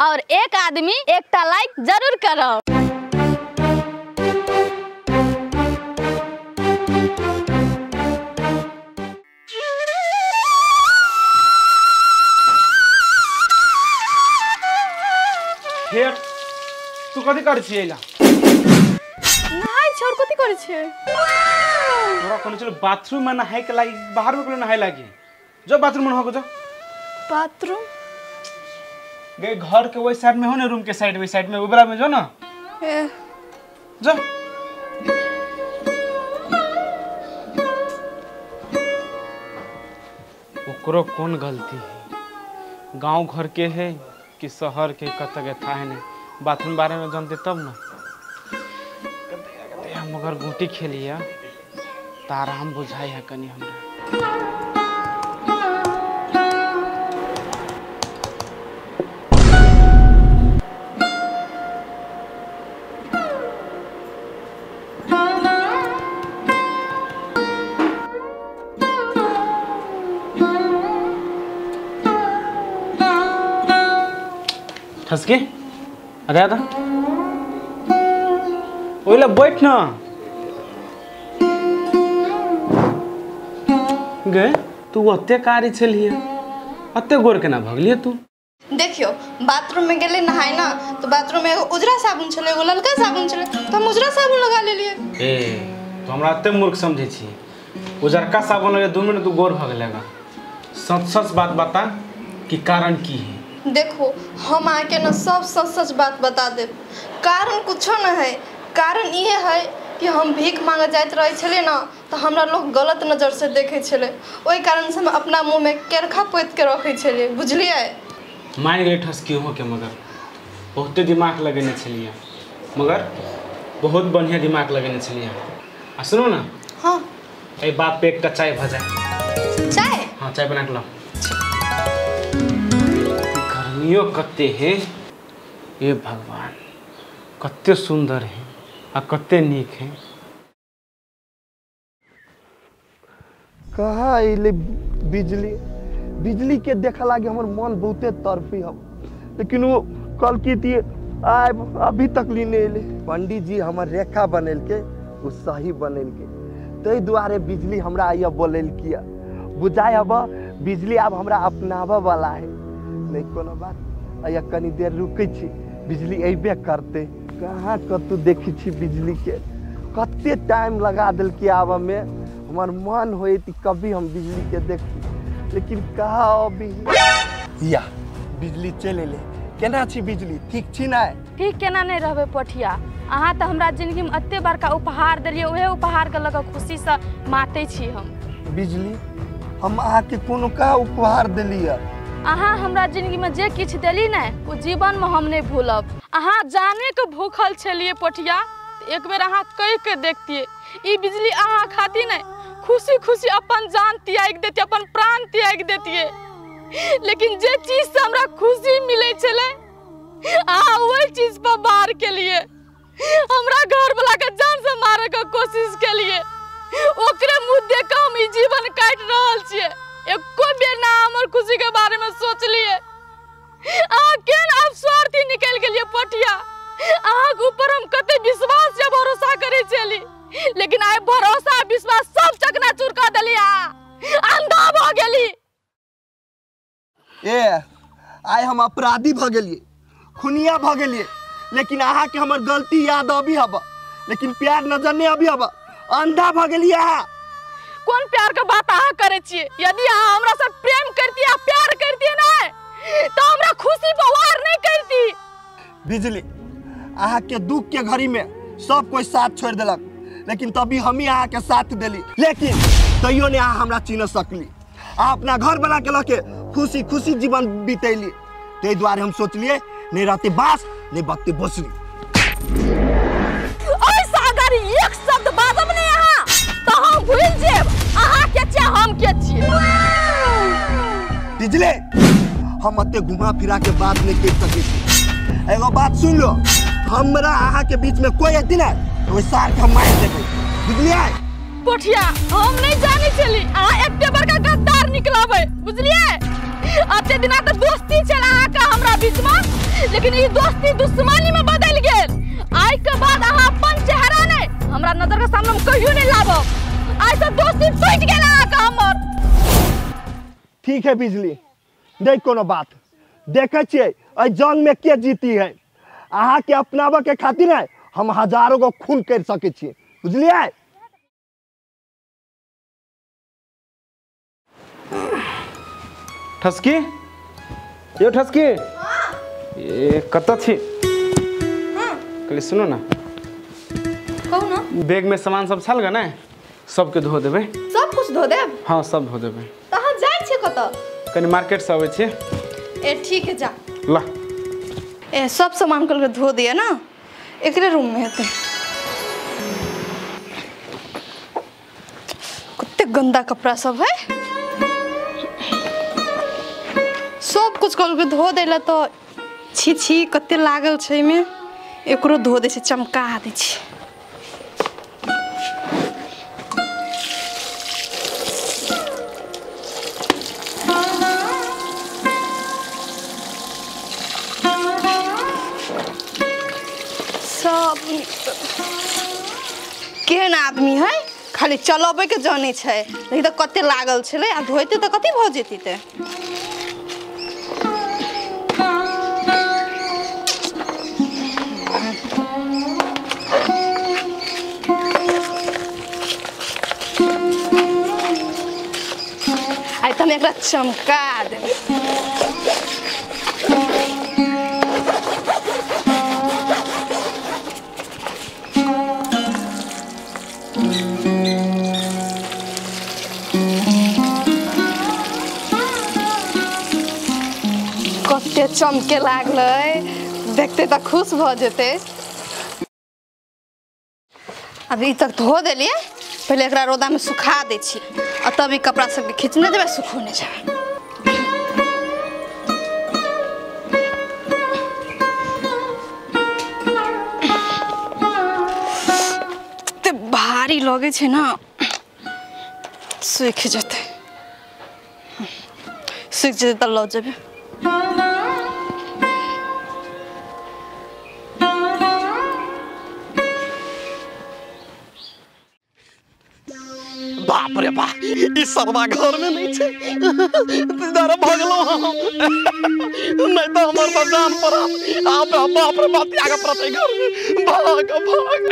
और एक आदमी एकटा लाइक जरूर करब। फेर तू कथी करै छियै एला? नहाय छी और कथी करै छियै? तोरा कहने छलौ बाथरूम में नहाय के लागी, बाहर में केना नहाय लागी? जो बाथरूम में नहा जो। बाथरूम गए घर के वही साइड में हो ना, रूम के साइड वही साइड में उबरा में जो ना। ए जो ओकरो कौन गलती है, गांव घर के है कि शहर के, कत के था है नहीं बाथरूम बारे में जानते तब ना। कते हम अगर गोटी खेलिया त आराम बुझाई है कनी हमरा। ठसके अरे आता ओइला बैठ ना गे। तू ओते कारी छलिए, अते गोर केना भगलिए तू? देखियो बाथरूम में गेले नहाय ना तो बाथरूम में एगो उजरा साबुन छले, एगो ललका साबुन छले, तो हम उजरा साबुन लगा लेलिए। ए तो हमरा अते मूर्ख समझै छी? उजरका साबुन लगे 2 मिनट तू गोर भ गेलेगा। सच सच बात बता कि कारण की है? देखो हम आके ना सब सच सच बात बता देब। कारण कुछो न है, कारण ये है कि हम भीख मांगे जाइत रहे छले ना तो हमरा लोग गलत नज़र से देखे छले, ओहि कारण से हम अपना मुँह में केरखा पोत के रखे छलिए, बुझलिए? मान गेलै ठसकी हो के, मगर बहुते दिमाग लगेने छलिए, मगर बहुत बढ़िया दिमाग लगेने छलिए। आ सुनो ना, हाँ एहि बात पे एकटा चाय भऽ जाए। चाय? हाँ चाय बना के लाओ। गर्मियों कते है, ये भगवान कते सुंदर है आ कते नीक है। कहाँ अइले बिजली? बिजली के देखे लागे हमर मन बहुते तड़फी हम, लेकिन वो कल की थी आए अभी तक ली नहीं अइले। पंडित जी हमर रेखा बनेलके, वो सही बनेलके, ताहि दुआरे बिजली हमरा आइए बोलेलकी। बुझाय हब बिजली आब हमरा अपनाबऽ वाला है। नहीं कोनो बात, अया कनी देर रुकै छी, बिजली अबे करते। कहाँ कतौ देखै छी बिजली के, कते टाइम लगा देलकै आबऽ में। हमर मन होइत कभी हम बिजली के देखी, लेकिन कहाँ अभी। या बिजली चलि एलै। केना छी बिजली, ठीक छी ना? ठीक केना नहीं रहबै पठिया, अहाँ तऽ हमरा जिंदगी में एते बड़का उपहार देलियै, उहे उपहार के लऽ कऽ खुशी से मातै छी हम। बिजली हम अहाँके कोनो का उपहार देलियै? अहाँ हमरा जिंदगी में जे किछु देली ने ओ जीवन में हम नहीं भूलब। अहाँ जाने के भूखल छलिए पोठिया, एक बेर अहाँ कहि के देखतिए ई बिजली अहाँ खाती नहीं खुशी खुशी अपन जान त्याग देती, अपन प्राण त्याग देतिए, लेकिन जे चीज से हमरा खुशी मिले छले अहाँ वही चीज पर वार के लिए हमरा घर वाला के जान से मारे के कोशिश के लिए ओकरे मुँह देख के हम ई जीवन काटि रहल छियै। एको बेर ना हमर खुशी के बारे में सोचलिए। अहाँ केहन आब स्वार्थी निकलि गेलिए पटिया। अहाँ के ऊपर हम कते विश्वास या भरोसा करै छली, लेकिन आइ भरोसा विश्वास सब चकनाचूर कऽ देलिए, अहाँ अंधा भऽ गेली। ए आइ हम अपराधी भऽ गेलिए, खुनिया भऽ गेलिए, लेकिन अहाँ के हमर गलती याद अभी हब, लेकिन प्यार नजर नहीं अभी हब, अंधा भऽ गेलिए अहाँ। कोन प्यार के बात अहाँ करै छियै? यदि अहाँ हमरा से प्रेम करती आ प्यार करती ना तो हमरा खुशी पर वार नहीं करती। बिजली अहाँ के दुख के घड़ी में सब कोई साथ छोड़ देलक, लेकिन तभी हम ही अहाँ के साथ देली, लेकिन तैयो ने अहाँ हमरा चिन्ह सकली। अहाँ अपना घर बना के लके खुशी खुशी जीवन बितैली, ताहि दुआरे हम सोचलिए नहीं रहते बास नहीं बत्ती बोसली। अगर एक शब्द बाजब नहीं अहाँ तो हम भूल जेब अहाँ के छियै हम के छियै। बिजली हम अते घुमा फिरा के बात नहीं कर सकै छी। एगो बात सुन लो, हमरा अहाँ के बीच में कोई अथी ना ओइ सार के हम मारि देबै, बुझलियै? पोठिया हम नहीं जानै छली अहाँ एते बड़का गद्दार निकलबै, बुझलियै? अते दिना तऽ दोस्ती छल अहाँ के हमरा बीच में, लेकिन ई दोस्ती दुश्मनी में बदल गेल। आइ के बाद अहाँ अपन चेहरा नहीं हमरा नजर के सामने में कहियो नहीं लाबब। आइ से दोस्ती टूट गेल अहाँ के हमर। ठीक है बिजली, नहीं कोनो बात, देखे छियै एहि जंग में के जीती है। अहाँ के अपनाबऽ के खातिर है हम हजारों को खून कर सकै छियै, बुझलियै? ठसकी यो ठसकी, ए कतऽ छी? कहली सुनू ना। कहू ना। बैग में सामान सब छल गे ने, सबके धो देबै। सब कुछ धो देब? हाँ सब धो देबै। तऽ अहाँ जाइ छियै कतऽ? कनि मार्केट से अबै छियै। ए ठीक है जा। ला ए सब सामान कल के धो दिया ना, एकरे रूम में हेतै। कते गंदा कपड़ा सब है, सब कुछ कल के धो देला तो छी छी कते लागल छै एहिमे। एकरो धो दै छै, चमका दै छै। सब केहन आदमी है, खाली चलबै के जानै छै, नहीं तऽ कते लागल छलै आ धोइते तऽ कते भऽ जेती। ते आइ तऽ हम एकरा चमका देबै। कते चमके लागलै, देखते तऽ खुश भऽ जेतै। अभी तक धो देलियै, पहिले एकरा रौदा में सुखा दै छी आ तब ई कपड़ा सबके खींचने जेबै, सुखोने जेबै। कते भारी लगै छै ना, सुखि जेतै। सुखि जेतै तऽ लऽ जेबै। बाप रे बाप, ई सरवा घर में नहीं छै, डर भऽ गेलहुँ हम। नहीं तऽ हमर तऽ जान परान आप बाप रे बाप त्याग पड़तै घर में। भाग भाग,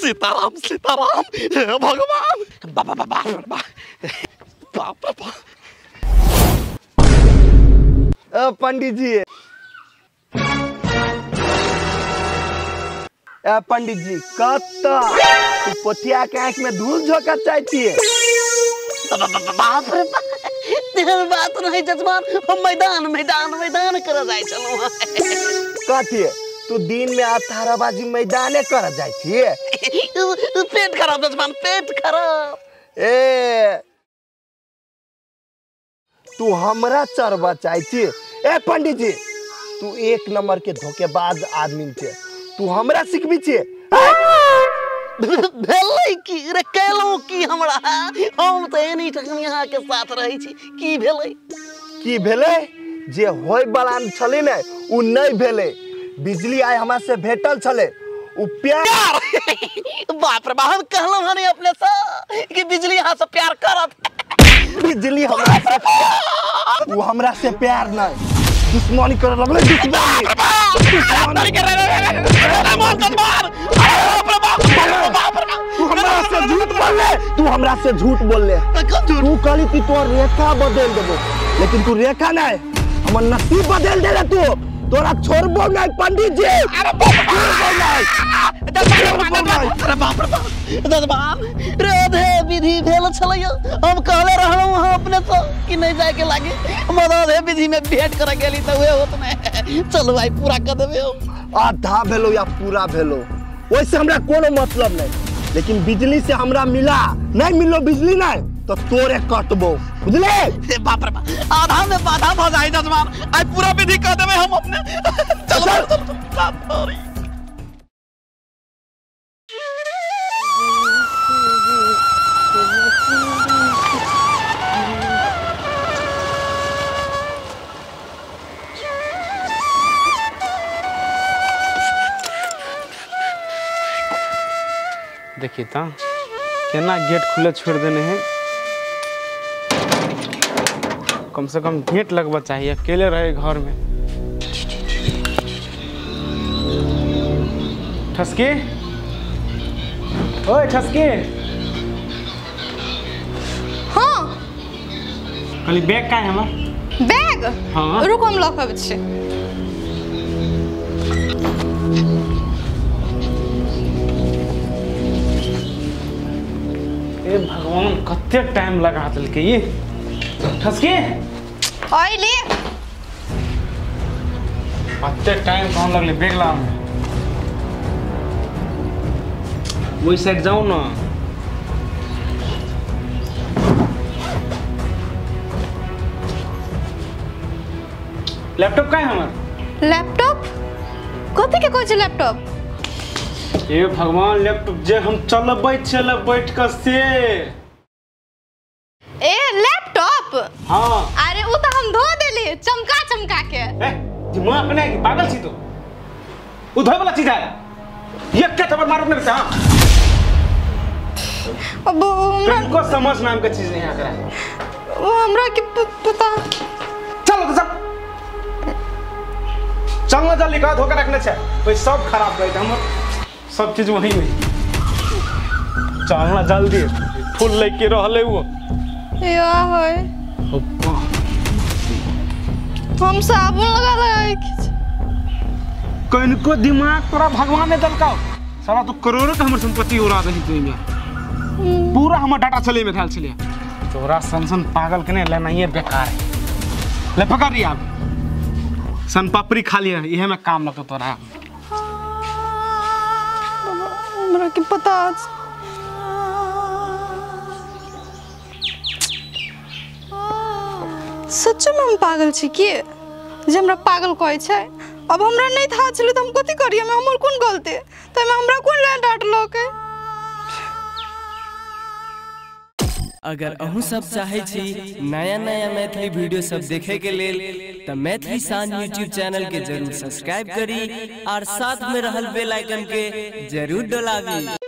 सीताराम सीताराम, हे भगवान। बाप बाप बाप रे बाप, बाप रे बाप। पंडित जी, ए पंडित जी, कतऽ तू पोठिया के आँख में धूल झोंकऽ चाहै छियै? बाप रे बाप, तेहन बात नहीं जजमान, हम मैदान मैदान मैदान करऽ जाइ छलहुँ। कथी तू दिन में अथाराबाजी मैदाने करऽ जाइ छियै? पेट खराब जजमान, पेट खराब। ए तू हमरा चरबा चाहै छी? ए पंडित जी, तू एक नंबर के धोखेबाज आदमी छे, तू हमरा सिखबी छे? भेलै की रे, केलहुँ की हमरा? हम तऽ एनी ठकनी अहाँके साथ रहै छी, की भेलै? की भेलै? जे होय वाला छलै ने उ नहीं भेलै। बिजली आइ हमरा से भेटल छलै, उ प्यार। बाप रे बाप, हम कहलहुँ हन अपने से कि बिजली अहाँ से प्यार करत। बिजली हमरा से, उ हमरा से प्यार नहीं, दुश्मनी करे लगलै, दुश्मनी। तू हमरा से झूठ बोलले, तू हमरा से झूठ बोलले। तू कहली कि तोर रेखा बदल देबो, लेकिन तू रेखा नहीं, हमर नसीब बदल देले तू। तोरा छोड़बो नहीं पंडित जी। अरे बाप रे बाप, राधे विधि भेल छलैया, हम कहले रहलहुँ अहाँ अपने से कि नहीं जाए के लागे, राधे विधि में भेंट करे गेली तऽ उहे होत नहीं। चलू आइ पूरा कर देबै। आधा भेलो या पूरा भेलो ओहिसे हमरा कोनो मतलब नहीं, लेकिन बिजली से हमरा मिला नहीं, मिलो बिजली नहीं तो तोरे कटबो, बुझले? बाप रे बाप, आधा में बाधा भ जाय जजमान, आइ पूरा विधि कर देबै हम अपने। चल चल चल। देखी तो केना गेट खुले छोड़ देने है। कम से कम गेट लगवा चाहिए, अकेले रहे घर में। ठसके, ओए ठसके। हाँ खाली बैग का है हमार? बैग? हाँ रुको हम लॉक आबै छी। ए भगवान कते टाइम लगा देलकै ये। ठसके आइली कते टाइम कौन लगले बैग लावे में। वही साइड जाओ ना। लैपटॉप का है हमार? लैपटॉप कथी के कहै छै लैपटॉप? ए भगवान लैपटॉप जे हम चलबै छले बैठ के से। ए लैपटॉप? हाँ अरे उ त हम धो देली चमका चमका के। ए दिमाग नहीं कि पागल छी तू? उ धोए वाला चीज है। ये के थप्पड़ मारब नहीं हां। अब हमरा को समझ नाम के चीज नहीं आकरा। वो हमरा के पता। चलो तो चल चल ना जल्दी, का धोकर रखने छे भाई सब खराब कर हमर सब चीज वही में। चल ना जल्दी, फूल लेके रहले वो। या होय हम साबुन लगा लगा के। कनको दिमाग तोरा भगवान ने दलकाओ साला, तू करोड़ों के हमर संपत्ति उड़ा दही तू में। पूरा हमर डाटा चले में थाल छले। तोरा सन सन पागल के ने लेना ये बेकार है। ले पकड़ री आप सन पापड़ी खा लिया, इहे में काम लगतो तोरा। हमरा के पता सच में हम पागल छी की जे हमरा पागल कहै छै। अब हमरा नहीं था छलै त हम कथी करियै, हमर कोन गलती, त हमरा कोन ले डांटलक। अगर अहूँ सब चाहे छी नया नया मैथिली वीडियो सब देखे के लेल त मैथिली शान यूट्यूब चैनल के जरूर सब्सक्राइब करी और साथ में रहल बेल आइकन के जरूर दबावी।